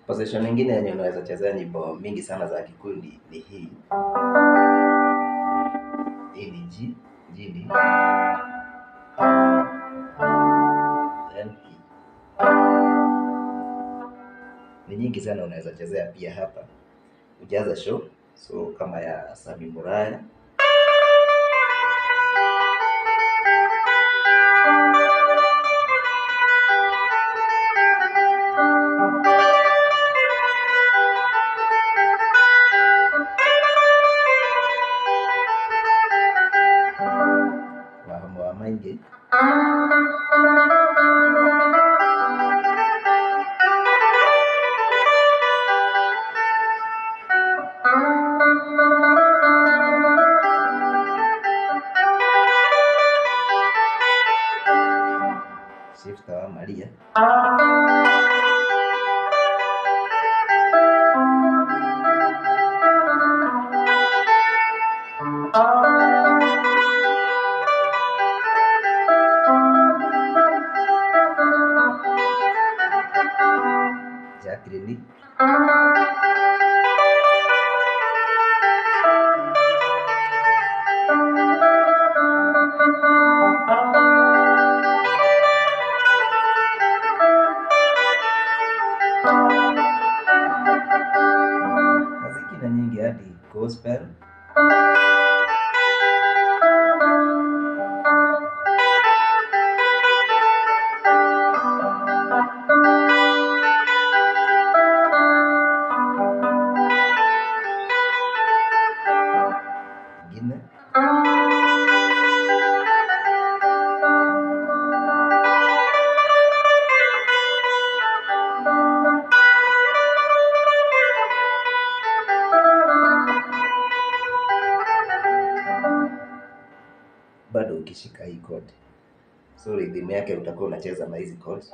Position nyingine yenye unaweza chezea nyimbo mingi sana za Kikuyu ni hii. Hii ni G, G ni then hii. Ni nyingi sana unaweza chezea pia hapa. Ujaza show, so kama ya Sami Muraya. Wa Maingi. Shifter wa Maria. Jacqueline. Na zingine nyingi hadi gospel. Ingine. Bado ukishika hii chord, so rhythm yake utakuwa unacheza na hizi chords.